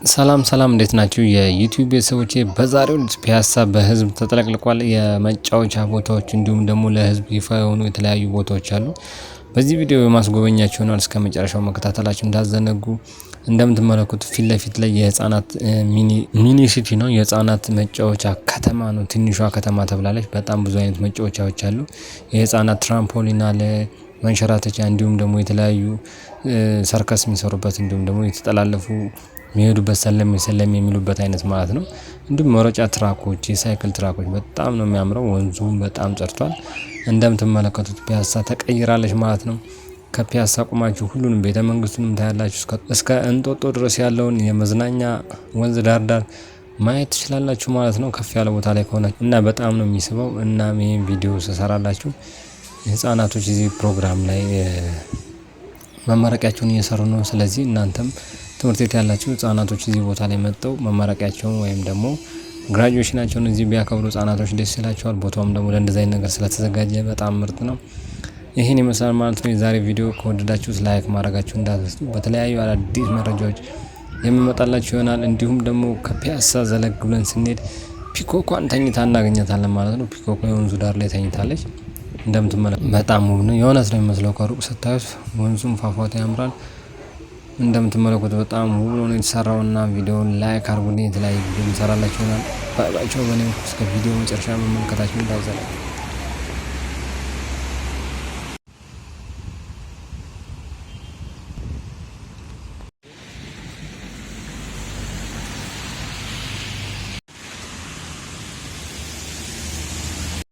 ሰላም ሰላም፣ እንዴት ናችሁ የዩቲዩብ ቤተሰቦቼ? በዛሬው ዕለት ፒያሳ በህዝብ ተጥለቅልቋል። የመጫወቻ ቦታዎች እንዲሁም ደግሞ ለህዝብ ይፋ የሆኑ የተለያዩ ቦታዎች አሉ። በዚህ ቪዲዮ የማስጎበኛችሁ ይሆናል። እስከ መጨረሻው መከታተላችሁ እንዳትዘነጉ። እንደምትመለከቱት ፊት ለፊት ላይ የህፃናት mini city ነው። የህፃናት መጫወቻ ከተማ ነው። ትንሿ ከተማ ተብላለች። በጣም ብዙ አይነት መጫወቻዎች አሉ። የህፃናት trampoline አለ፣ መንሸራተቻ፣ እንዲሁም ደግሞ የተለያዩ ሰርከስ የሚሰሩበት፣ እንዲሁም ደግሞ የተጠላለፉ የሚሄዱበት፣ ሰለም ሰለም የሚሉበት አይነት ማለት ነው። እንዲሁም መሮጫ ትራኮች፣ የሳይክል ትራኮች፣ በጣም ነው የሚያምረው። ወንዙም በጣም ጸድቷል። እንደምትመለከቱት ፒያሳ ተቀይራለች ማለት ነው። ከፒያሳ ቁማችሁ ሁሉንም ቤተ መንግስቱንም ታያላችሁ። እስከ እንጦጦ ድረስ ያለውን የመዝናኛ ወንዝ ዳር ዳር ማየት ትችላላችሁ ማለት ነው። ከፍ ያለ ቦታ ላይ ከሆነ እና በጣም ነው የሚስበው። እናም ይሄን ቪዲዮ ስሰራላችሁ ህጻናቶች እዚህ ፕሮግራም ላይ መመረቂያቸውን እየሰሩ ነው። ስለዚህ እናንተም ትምህርት ቤት ያላችሁ ህጻናቶች እዚህ ቦታ ላይ መጥተው መመረቂያቸውን ወይም ደግሞ graduation ኣቸውን እዚህ ቢያከብሩ ህጻናቶች ደስ ይላቸዋል። ቦታውም ደግሞ ለእንደዚህ አይነት ነገር ስለተዘጋጀ በጣም ምርጥ ነው። ይህን ይመስላል ማለት ነው። የዛሬ ቪዲዮ ከወደዳችሁት like ማድረጋችሁ እንዳትረሱ። በተለያዩ አዳዲስ መረጃዎች የሚመጣላችሁ ይሆናል። እንዲሁም ደግሞ ከፒያሳ ዘለግ ብለን ስንሄድ ፒኮኳን ተኝታ እናገኛታለን ማለት ነው። ፒኮኳ የወንዙ ዳር ላይ ተኝታለች። እንደምትመለከቱት በጣም ውብ ነው። የእውነት ነው የሚመስለው ከሩቅ ስታዩት። ወንዙም ፏፏቴ ያምራል። እንደምትመለከቱት በጣም ውብ ነው የተሰራውና ቪዲዮውን like አድርጉልኝ። የተለያዩ ቪዲዮ እንሰራላችሁ ይሆናል። Bye bye። በኔ እስከ ቪዲዮ መጨረሻ መመልከታችሁ እንዳትዘነጉ።